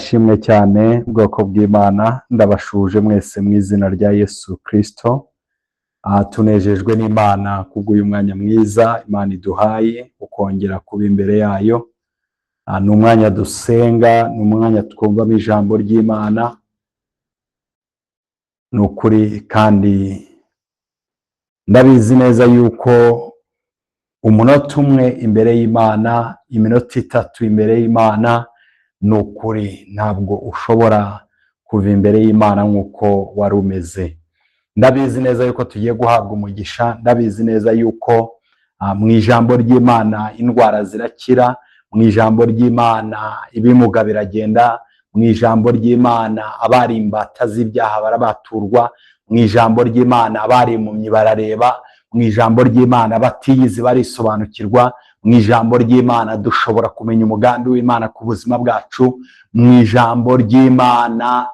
Ashimwe cyane bwoko bw'Imana, ndabashuje mwese mu izina rya Yesu Kristo. Tunejejwe n'Imana kubw'uyu mwanya mwiza Imana iduhaye ukongera kuba imbere yayo. Ni umwanya dusenga, ni umwanya twumvamo ijambo ry'Imana, ni ukuri kandi ndabizi neza yuko umunota umwe imbere y'Imana, iminota 3 imbere y'Imana, ni ukuri ntabwo ushobora kuva imbere y'Imana nk'uko wari umeze. Ndabizi neza yuko tugiye guhabwa umugisha, ndabizi neza yuko mu ijambo ry'Imana indwara zirakira, mu ijambo ry'Imana ibimuga biragenda, mu ijambo ry'Imana abari imbata z'ibyaha barabaturwa, mu ijambo ry'Imana abari impumyi barareba, mu ijambo ry'Imana batiyizi barisobanukirwa, mu ijambo ry'Imana dushobora kumenya umugambi w'Imana ku buzima bwacu, mu ijambo ry'Imana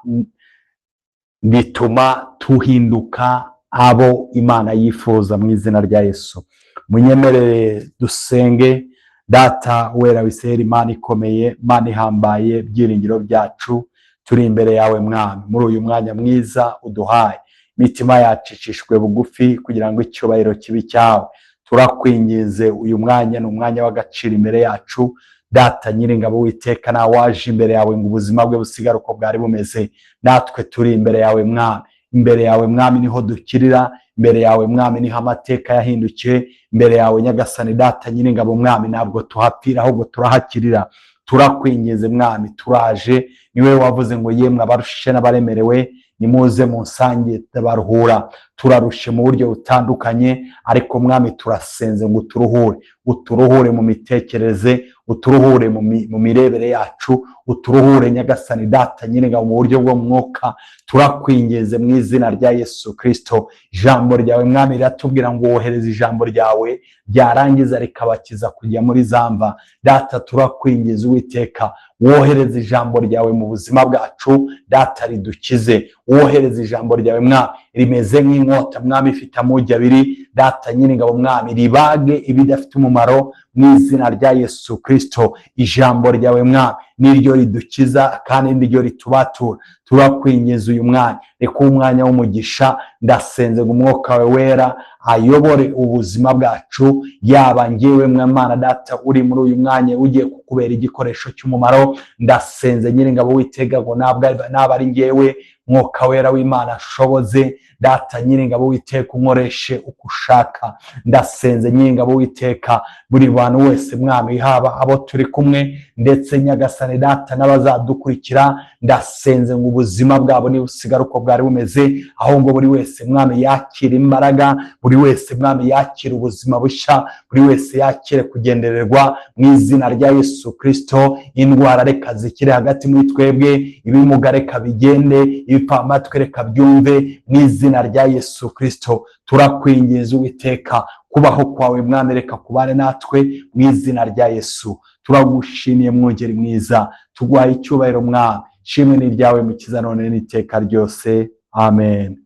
bituma tuhinduka abo Imana yifuza mu izina rya Yesu. Munyemerere dusenge. Data wera w'Isirayeli, Imana ikomeye, Imana ihambaye, byiringiro byacu, turi imbere yawe Mwami muri uyu mwanya mwiza uduhaye. Imitima yacu icishwe bugufi kugira ngo icyubahiro kibe icyawe. Turakwinginze, uyu mwanya ni umwanya w'agaciro imbere yacu. Data Nyiringabo Witeka, nawe waje imbere yawe ngo ubuzima bwe busigare uko bwari bumeze. Natwe turi imbere yawe Mwami. Imbere yawe Mwami niho dukirira, imbere yawe Mwami niho amateka yahindukiye, imbere yawe Nyagasani Data Nyiringabo Mwami ntabwo tuhapfira ahubwo turahakirira. Turakwinginze Mwami, turaje. Niwe wavuze ngo yemwe abarushe n'abaremerewe nimuze munsange ndabaruhura. Turarushe mu buryo butandukanye, ariko Mwami turasenze ngo uturuhure, uturuhure mu mitekerereze, uturuhure mu mirebere yacu, uturuhure Nyagasani Data Nyiringabo mu buryo bwo mwuka. Turakwinginze mu izina rya Yesu Kristo. Ijambo ryawe Mwami riratubwira ngo wohereze ijambo ryawe ryarangiza rikabakiza kujya muri zamva. Data turakwinginze Uwiteka, wohereze ijambo ryawe mu buzima bwacu, Data ridukize. Wohereze ijambo ryawe Mwami rimeze nk'inkota Mwami ifite amugi abiri, Data Nyiringabo Mwami ribage ibidafite umumaro mu izina rya Yesu Kristo. Ijambo ryawe Mwami niryo ridukiza kandi niryo ritubatura. Turakwinginze uyu mwanya, reka umwanya w'umugisha. Ndasenze ngo umwuka wawe wera ayobore ubuzima bwacu, yaba ngewe Mwana Data uri muri uyu mwanya ugiye kukubera igikoresho cy'umumaro. Ndasenze Nyiringabo Witeka ngo naba ari ngewe, Mwuka wera w'Imana ashoboze. Data Nyiringabo Witeka unkoreshe uko ushaka. Ndasenze Nyiringabo Witeka, buri bantu wese Mwami, haba abo turi kumwe ndetse Nyagasani Data n'abazadukurikira, ndasenze ngo ubuzima bwabo nibusigare uko bwari bumeze, ahubwo buri wese Mwami yakira imbaraga, buri wese Mwami yakira ubuzima bushya, buri wese yakire kugendererwa mu izina rya Yesu Kristo. Indwara reka zikire hagati muri twebwe, ibimuga reka bigende, ibipfamatwi reka byumve mu izina rya Yesu Kristo. Turakwinginze Uwiteka, kubaho kwawe Mwami reka kubane natwe mu izina rya Yesu. Turagushimiye mwungeri mwiza, tuguhaye icyubahiro Mwami. Shimwe ni iryawe Mukiza none n'iteka ryose, amen.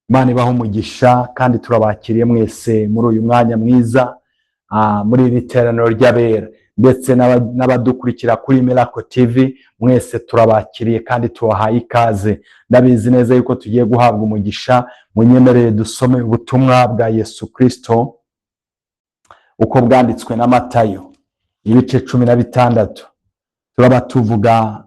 Imana ibahe umugisha kandi turabakiriye mwese muri uyu mwanya mwiza, muri iri teraniro ry'abera, ndetse n'abadukurikira kuri Miracle TV mwese turabakiriye kandi tubahaye ikaze. Ndabizi neza yuko tugiye guhabwa umugisha. Munyemerere dusome ubutumwa bwa Yesu Kristo uko bwanditswe na Matayo, ibice 16. Turaba tuvuga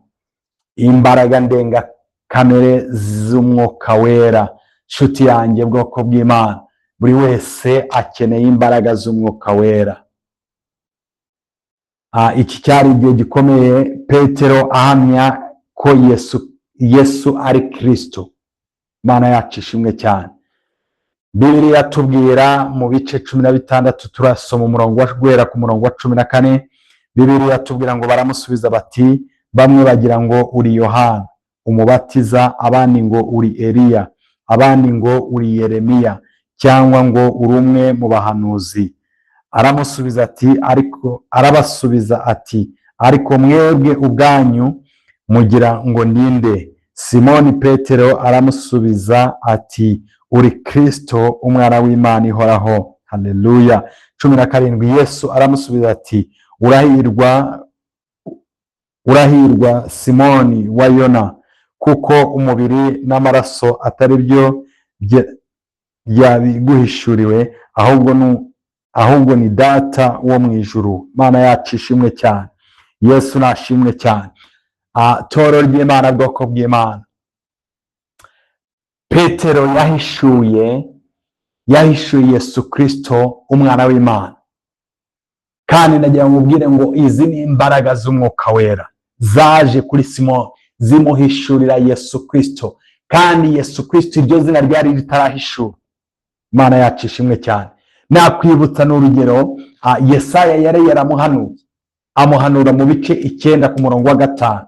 imbaraga ndengakamere z'umwuka wera. Nshuti yanjye bwoko bw'Imana, buri wese akeneye imbaraga z'umwuka wera. Iki cyari igihe gikomeye Petero ahamya ko Yesu ari Kristo. Imana yacu ishimwe cyane. Bibiliya tubwira mu bice 16, turasoma umurongo guhera ku murongo wa 14. Bibiliya tubwira ngo baramusubiza bati, bamwe bagira ngo uri Yohana umubatiza, abandi ngo uri Eliya, abandi ngo uri Yeremiya, cyangwa ngo uri umwe mu bahanuzi. Aramusubiza ati, ariko arabasubiza ati, ariko mwebwe ubwanyu mugira ngo ninde? Simoni Petero aramusubiza ati, uri Kristo umwana w'Imana ihoraho. Haleluya. 17, Yesu aramusubiza ati, urahirwa Urahirwa Simoni wa Yona, kuko umubiri n'amaraso atari byo byabiguhishuriwe, ahubwo ni Data wo mu ijuru. Mana yacu ishimwe cyane, Yesu nashimwe cyane. Toro ry'Imana, bwoko bw'Imana, Petero yahishuye Yesu Kristo, umwana w'Imana. Kandi nagira ngo mubwire ngo izi ni imbaraga z'Umwuka Wera zaje kuri Simoni, zimuhishurira Yesu Kristo, kandi Yesu Kristo iryo zina ryari ritarahishura. Imana yacu ishimwe cyane. Nakwibutsa n'urugero, Yesaya yari yaramuhanuye, amuhanura mu bice 9 ku murongo wa 5.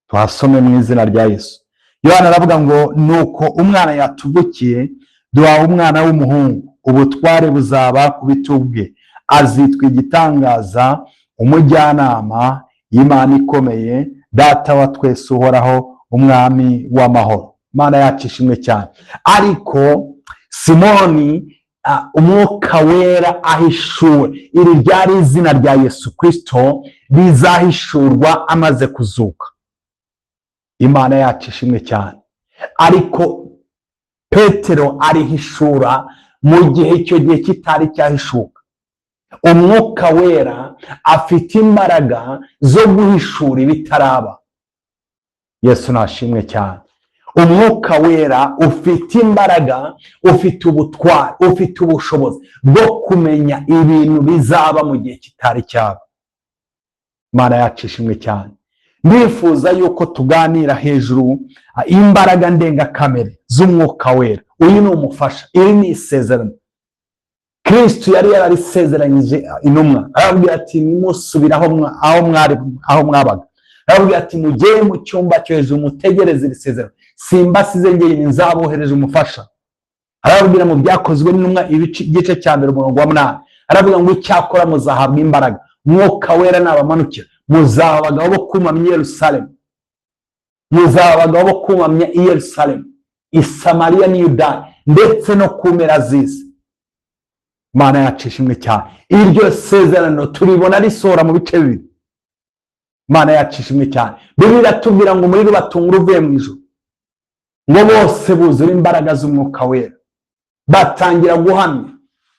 Tuhasome mu izina rya Yesu. Yohana aravuga ngo: "Nuko umwana yatuvukiye, duhawe umwana w'umuhungu, ubutware buzaba ku bitugu bwe, azitwa Igitangaza, Umujyanama, Imana ikomeye, Data wa twese uhoraho, Umwami w'amahoro." Imana yacu ishimwe cyane. Ariko Simoni, Umwuka Wera ahishuwe, iri ryari izina rya Yesu Kristo rizahishurwa amaze kuzuka. Imana yacu ishimwe cyane. Ariko Petero arihishura mu gihe icyo gihe kitari cyahishuka. Umwuka Wera afite imbaraga zo guhishura ibitaraba. Yesu nashimwe cyane. Umwuka Wera ufite imbaraga, ufite ubutwari, ufite ubushobozi bwo kumenya ibintu bizaba mu gihe kitari cyaba. Imana yacu ishimwe cyane. Ndifuza yuko tuganira hejuru imbaraga ndengakamere z'Umwuka Wera. Uyu ni umufasha, iri ni isezerano Kristo yari yararisezeranyije intumwa. Arababwira ati: "Nimusubire aho mwari, aho mwabaga," arababwira ati: "Mugere mu cyumba cyo hejuru, mutegereze iri sezerano. Simbasize njyenyine, nzabohereje umufasha." Arababwira mu Byakozwe n'Intumwa, igice cya 1, umurongo wa 8, aravuga ngo: "Icyakora muzahabwa imbaraga, Mwuka Wera nabamanukira, muzaba abagabo bo kumpamya i Yerusalemu, muzaba abagabo bo kumpamya i Yerusalemu, i Samariya n'i Yudaya, ndetse no ku mpera z'isi." Imana yacu ishimwe cyane. Iryo sezerano turibona risohora mu bice bibiri. Imana yacu ishimwe cyane. Bibiliya iratubwira ngo umuriro ubatungura uvuye mu ijuru, ngo bose buzura imbaraga z'Umwuka Wera, batangira guhamya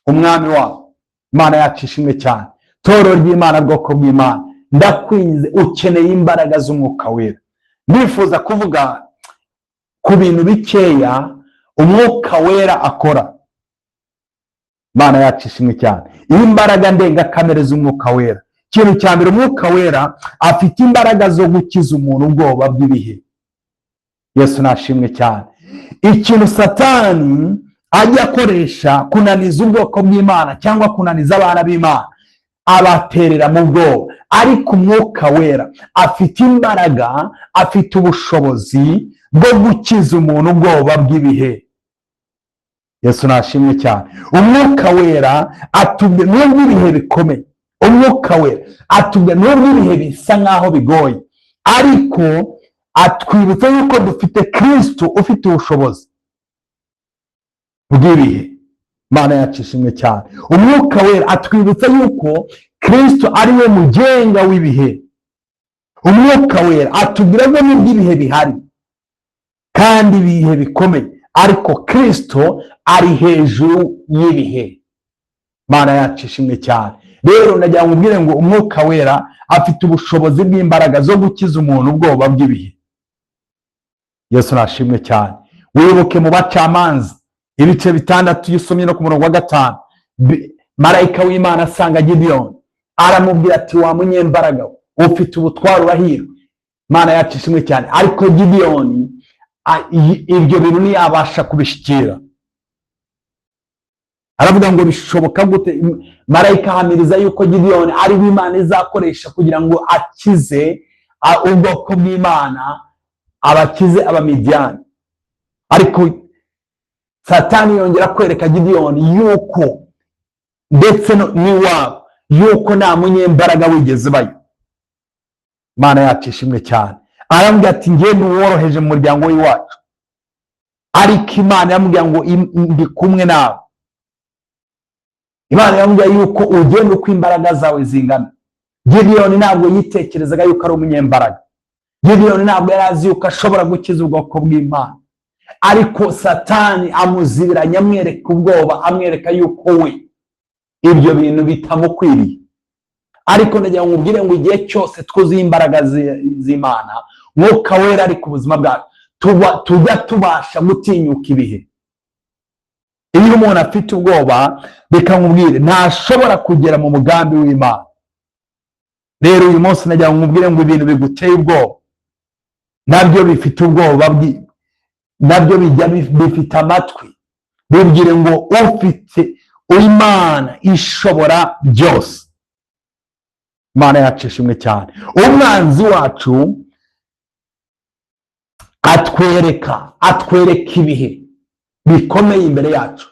Umwami wabo. Imana yacu ishimwe cyane. Toro ry'Imana, bwoko bw'Imana, ndakwinze, ukeneye imbaraga z'Umwuka Wera. Ndifuza kuvuga ku bintu bikeya Umwuka Wera akora. Imana yacu ishimwe cyane. Imbaraga ndengakamere z'Umwuka Wera. Ikintu cya mbere, Umwuka Wera afite imbaraga zo gukiza umuntu ubwoba bw'ibihe. Yesu nashimwe cyane. Ikintu Satani ajya akoresha kunaniza ubwoko bw'Imana cyangwa kunaniza abana b'Imana, abaterera mu bwoba. Ariko Umwuka Wera afite imbaraga, afite ubushobozi bwo gukiza umuntu ubwoba bw'ibihe. Yesu nashimwe cyane. Umwuka Wera atubwira nubwo ibihe bikomeye, Umwuka Wera atubwira nubwo ibihe bisa nk'aho bigoye, ariko atwibutsa yuko dufite Kristo ufite ubushobozi bw'ibihe. Imana yacu ishimwe cyane. Umwuka Wera atwibutsa yuko Kristo ari we mugenga w'ibihe. Umwuka Wera atubwira ko nubwo ibihe bihari kandi ibihe bikomeye, ariko Kristo ari hejuru y'ibihe. Imana yacu ishimwe cyane. Rero ndagira ngo ubwire ngo Umwuka Wera afite ubushobozi bw'imbaraga zo gukiza umuntu ubwoba bw'ibihe. Yesu nashimwe cyane. Wibuke mu Bacamanza ibice 6, iyo usomye no ku murongo wa 5, marayika w'Imana asanga Gidiyoni, aramubwira ati: "Wa munyembaraga we, ufite ubutwari, urahirwa." Imana yacu ishimwe cyane. Ariko Gidiyoni ibyo bintu ntiyabasha kubishyikira. Aravuga ngo: "Bishoboka gute?" Marayika ahamiriza yuko Gidiyoni ari we Imana izakoresha kugira ngo akize ubwoko bw'Imana, abakize Abamidiyani. Ariko Satani yongera kwereka Gidiyoni yuko ndetse n'iwabo yuko nta munyembaraga wigeze ubayo. Imana yacu ishimwe cyane. Aramubwira ati: "Ngende uworoheje mu muryango w'iwacu." Ariko Imana yamubwira ngo: "Ndi kumwe nawe." Imana yamubwira yuko ugenda uko imbaraga zawe zingana. Gidiyoni ntabwo yitekerezaga yuko ari umunyembaraga. Gidiyoni ntabwo yari azi yuko ashobora gukiza ubwoko bw'Imana, ariko Satani amuzibiranya, amwereka ubwoba, amwereka yuko we ibyo bintu bitamukwiriye. Ariko ndagira ngo nkubwire ngo igihe cyose twuzuye imbaraga z'Imana, Mwuka Wera ari ku buzima bwacu, tujya tubasha gutinyuka ibihe. Iyo umuntu afite ubwoba, reka nkubwire, ntashobora kugera mu mugambi w'Imana. Rero uyu munsi nagira ngo nkubwire ngo ibintu biguteye ubwoba nabyo bifite ubwoba, nabyo bijya bifite amatwi. Bibwire ngo ufite Imana ishobora byose. Imana yacu ishimwe cyane. Umwanzi wacu atwereka ibihe bikomeye imbere yacu,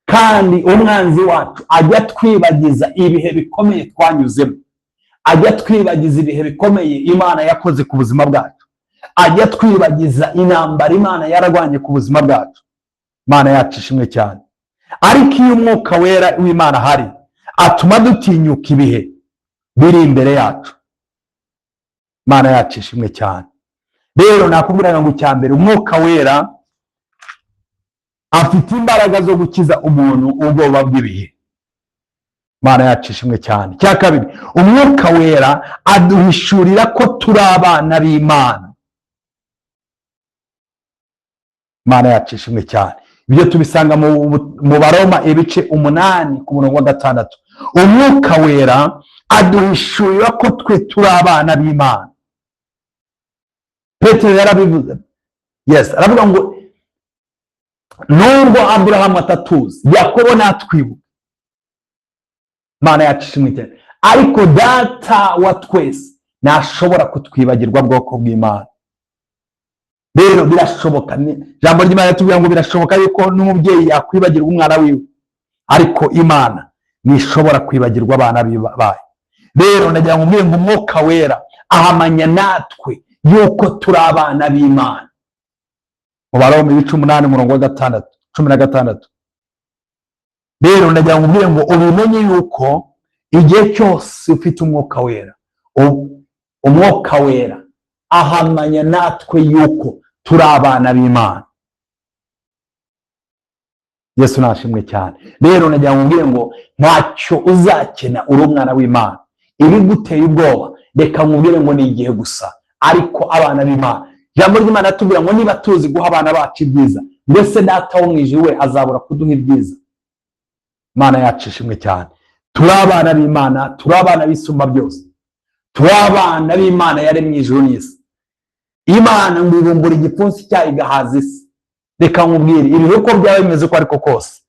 kandi umwanzi wacu ajya atwibagiza ibihe bikomeye twanyuzemo, ajya atwibagiza ibihe bikomeye Imana yakoze ku buzima bwacu, ajya atwibagiza intambara Imana yararwanye ku buzima bwacu. Imana yacu ishimwe cyane. Ariko iyo Umwuka Wera w'Imana ahari, atuma dutinyuka ibihe biri imbere yacu. Imana yacu ishimwe cyane. Rero nakubwiraga ngo icya mbere, Umwuka Wera afite imbaraga zo gukiza umuntu ubwoba bw'ibihe. Imana yacu ishimwe cyane. Icya kabiri, Umwuka Wera aduhishurira ko turi abana b'Imana. Imana yacu ishimwe cyane. Ibyo tubisanga mu Baroma ibice 8 ku murongo wa 6. Umwuka Wera aduhishurira ko twe turi abana b'Imana. Petero yarabivuze, yes, aravuga ngo nubwo Aburahamu atatuzi, Yakobo natwibuka, Imana yacu ishimwe cyane, ariko Data wa twese ntashobora kutwibagirwa, bwoko bw'Imana. Rero birashoboka, ijambo ry'Imana ritubwira ngo birashoboka yuko n'umubyeyi yakwibagirwa umwana wiwe, ariko Imana ntishobora kwibagirwa abana bayo. Rero ndagira ngo mbwire ngo Umwuka Wera ahamanya natwe yuko turi abana b'Imana. Mu Baroma ibice 8 umurongo wa 6, 16. Rero ndagira ngo mbwire ngo ubimenye yuko igihe cyose ufite Umwuka Wera, Umwuka Wera ahamanya natwe yuko turi abana b'Imana. Yesu nashimwe cyane. Rero nagira ngo mbwire ngo ntacyo uzakena uri umwana w'Imana. Ibiguteye ubwoba, reka nkubwire ngo ni igihe gusa, ariko abana b'Imana, ijambo ry'Imana atubwira ngo niba tuzi guha abana bacu ibyiza, mbese Data wo mu ijuru we azabura kuduha ibyiza? Imana yacu ishimwe cyane. Turi abana b'Imana, turi abana b'Isumba byose, turi abana b'Imana yaremye ijuru n'isi. Imana ngo ibumbura igipfunsi cyayo igahaza isi. Reka nkubwire, ibihe uko byaba bimeze uko ariko kose,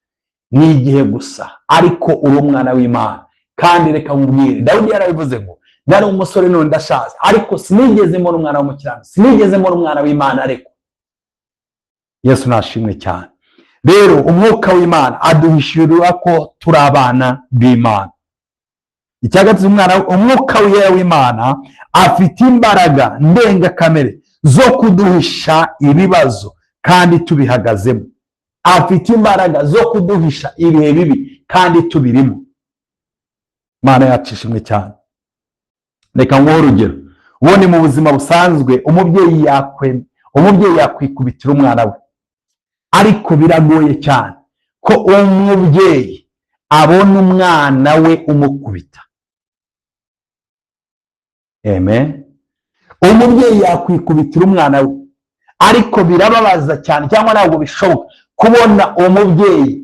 ni igihe gusa, ariko uri umwana w'Imana. Kandi reka nkubwire, Dawidi yarabivuze ngo nari umusore none ndashaje, ariko sinigeze mbona umwana w'umukiranutsi, sinigeze mbona umwana w'Imana. Ariko Yesu nashimwe cyane. Rero Umwuka w'Imana aduhishurira ko turi abana b'Imana. Icya gatatu, Umwuka Wera w'Imana afite imbaraga ndengakamere zo kuduhisha ibibazo kandi tubihagazemo. Afite imbaraga zo kuduhisha ibihe bibi kandi tubirimo. Imana yacu ishimwe cyane. Reka nguhe urugero. Ubundi mu buzima busanzwe umubyeyi yakwikubitira umwana we, ariko biragoye cyane ko umubyeyi abona umwana we umukubita. Amen. Umubyeyi yakwikubitira umwana we, ariko birababaza cyane, cyangwa ntabwo bishoboka kubona umubyeyi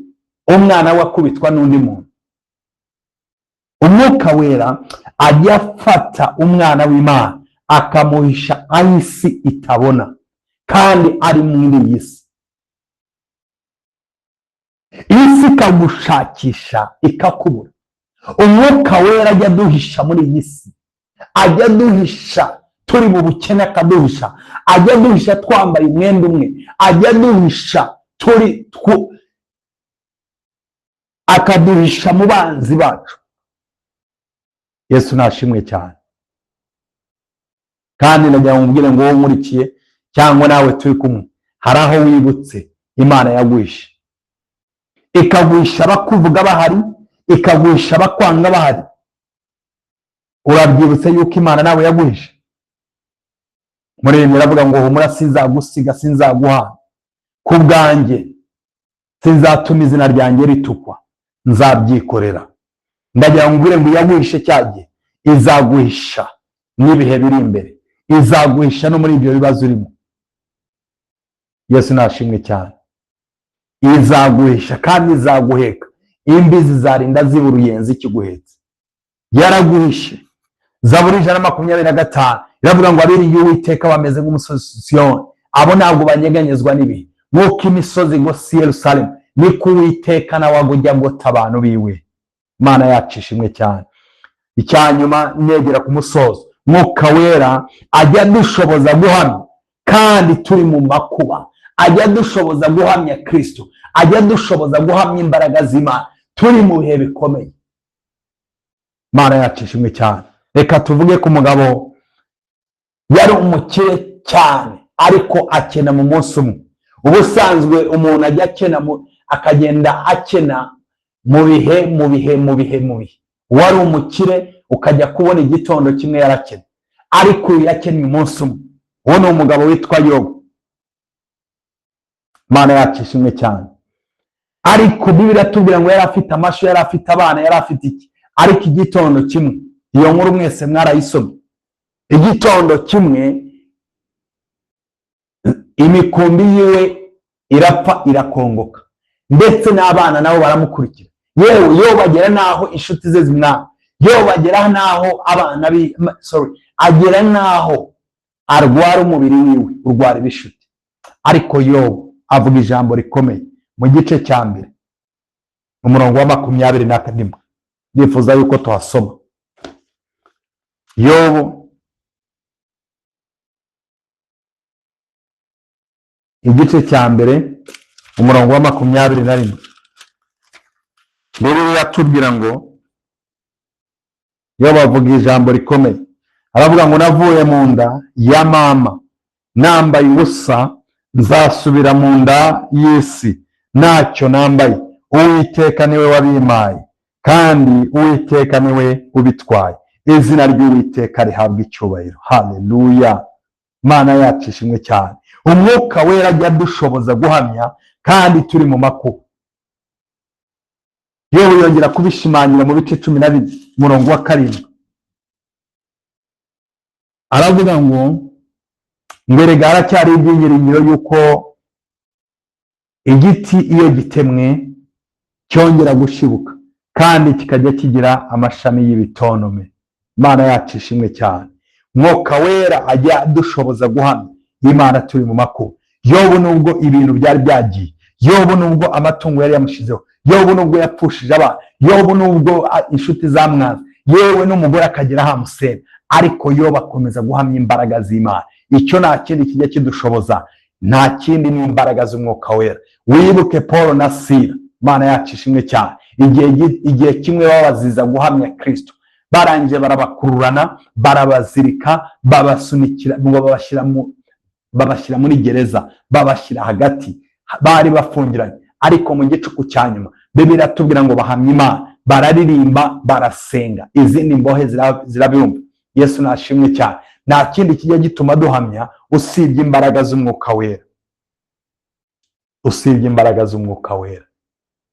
umwana we akubitwa n'undi muntu. Umwuka Wera ajya afata umwana w'Imana akamuhisha aho isi itabona kandi ari muri iyi si. Isi ikagushakisha ikakubura. Umwuka Wera ajya aduhisha muri iyi si, ajya aduhisha turi mu bukene, akaduhisha, ajya aduhisha twambaye umwenda umwe, ajya aduhisha turi akaduhisha mu banzi bacu. Yesu nashimwe cyane. Kandi ndagira ngo nkubwire ngo wowe nkurikiye cyangwa nawe turi kumwe, hari aho wibutse Imana yaguhishe, ikaguhisha abakuvuga bahari, ikaguhisha abakwanga bahari. Urabyibutse yuko Imana nawe yaguhishe? Muririmbyi aravuga ngo: "Humura, sinzagusiga, sinzaguhana. Ku bwanjye sinzatuma izina ryanjye ritukwa, nzabyikorera." Ndagira ngo ngwire ngo iyaguhishe cya gihe izaguhisha n'ibihe biri imbere, izaguhisha no muri ibyo bibazo urimo. Yesu nashimwe cyane. Izaguhisha kandi izaguheka, imbi zizarinda ziba uruyenzi kiguhetse. Yaraguhishe. Zaburi 125 iravuga ngo: "Abiringiye Uwiteka bameze nk'umusozi Siyoni, abo ntabwo banyeganyezwa n'ibihe. Nk'uko imisozi igose i Yerusalemu, niko Uwiteka nawe agujya agota abantu biwe." Imana yacu ishimwe cyane. Icyanyuma, negera ku musozo, Mwuka Wera ajya adushoboza guhamya kandi turi mu makuba, ajya adushoboza guhamya Kirisito, ajya adushoboza guhamya imbaraga z'Imana turi mu bihe bikomeye. Imana yacu ishimwe cyane. Reka tuvuge ku mugabo yari umukire cyane, ariko akena mu munsi umwe. Ubusanzwe umuntu ajya akena, akagenda akena mu bihe, mu bihe, mu bihe, mu bihe. Wari umukire, ukajya kubona igitondo kimwe yarakena, ariko uyu yakennye umunsi umwe. Uwo ni umugabo witwa Yobu. Imana yacu ishimwe cyane. Ariko Bibiliya iratubwira ngo yari afite amashu, yari afite abana, yari afite iki, ariko igitondo kimwe, iyo nkuru mwese mwarayisomye, igitondo kimwe imikumbi yiwe irapfa, irakongoka, ndetse n'abana nabo baramukurikira. Yewe, yo bagera n'aho inshuti ze zimwanga, yo bagera n'aho abana bi sorry, agera n'aho arwara, umubiri wiwe urwara ibishuti. Ariko Yobu avuga ijambo rikomeye mu gice cya 1, umurongo wa 21. Ndifuza yuko tuhasoma. Yobu igice cya 1, umurongo wa 21. Bibiliya iratubwira ngo iyo bavuga ijambo rikomeye, aravuga ngo: "Navuye mu nda ya mama nambaye ubusa, nzasubira mu nda y'isi ntacyo nambaye. Uwiteka niwe wabimpaye, kandi Uwiteka niwe ubitwaye. Izina ry'Uwiteka rihabwa icyubahiro." Haleluya! Mana yacu ishimwe cyane. Umwuka Wera ajya adushoboza guhamya kandi turi mu makuba. Yewe, yongera kubishimangira mu bice 12, umurongo wa 7, aravuga ngo: "Erega haracyari ibyiringiro yuko igiti iyo gitemwe cyongera gushibuka, kandi kikajya kigira amashami y'ibitonome." Imana yacu ishimwe cyane. Mwuka Wera ajya adushoboza guhamya Imana turi mu makuba. Yobu, nubwo ibintu byari byagiye, Yobu nubwo amatungo yari yamushizeho, Yobu nubwo yapfushije abana, Yobu nubwo inshuti zamwanze, yewe n'umugore akagera ahamusenda, ariko Yobu akomeza guhamya imbaraga z'Imana. Icyo nta kindi kijya kidushoboza, nta kindi, ni imbaraga z'Umwuka Wera. Wibuke Paul na Sila. Imana yacu ishimwe cyane. Igihe kimwe babaziza guhamya Kirisito, barangije barabakururana, barabazirika, babasunikira ngo babashyira muri gereza, babashyira hagati, bari bafungiranye. Ariko mu gicuku cya nyuma, Bibiliya iratubwira ngo bahamya Imana, bararirimba, barasenga, izindi mbohe zirabyumva. Yesu nashimwe cyane. Nta kindi kijya gituma duhamya usibye imbaraga z'Umwuka Wera, usibye imbaraga z'Umwuka Wera.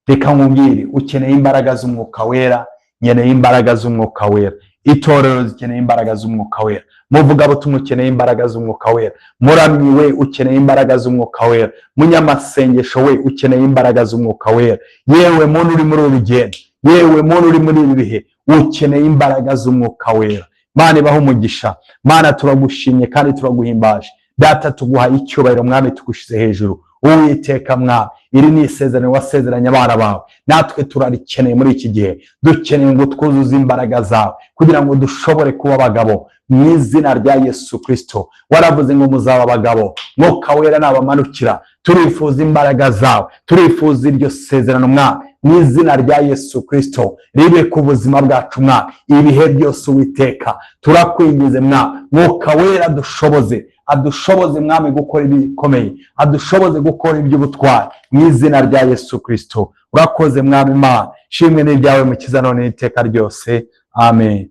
Reka nkubwire, ukeneye imbaraga z'Umwuka Wera, nkeneye imbaraga z'Umwuka Wera, itorero zikeneye imbaraga z'Umwuka Wera, muvugabutumwa ukeneye imbaraga z'Umwuka Wera, muramyi we ukeneye imbaraga z'Umwuka Wera, munyamasengesho we ukeneye imbaraga z'Umwuka Wera, yewe muntu uri muri uru rugendo, yewe muntu uri muri ibi bihe, ukeneye imbaraga z'Umwuka Wera. Mana ibahe umugisha. Mana, turagushimye kandi turaguhimbaje. Data, tuguhaye icyubahiro. Mwami, tugushize hejuru. Uwiteka Mwami, iri ni isezerano wasezeranye abana bawe, natwe turarikeneye muri iki gihe. Dukeneye ngo twuzuze imbaraga zawe kugira ngo dushobore kuba abagabo mu izina rya Yesu Kirisito. Waravuze ngo muzaba abagabo Mwuka Wera nabamanukira. Turifuza imbaraga zawe, turifuza iryo sezerano, Mwami, mu izina rya Yesu Kirisito, ribe ku buzima bwacu, Mwami, ibihe byose. Uwiteka, turakwingize, Mwami, Mwuka Wera dushoboze, adushoboze, Mwami, gukora ibikomeye, adushoboze gukora iby'ubutwari mu izina rya Yesu Kirisito. Urakoze, Mwami Imana. Shimwe n'ibyawe, Mukiza, none n'iteka ryose. Amen.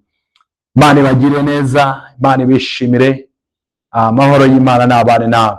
Imana ibagire neza, Imana ibishimire. Amahoro y'Imana n'abane nawe.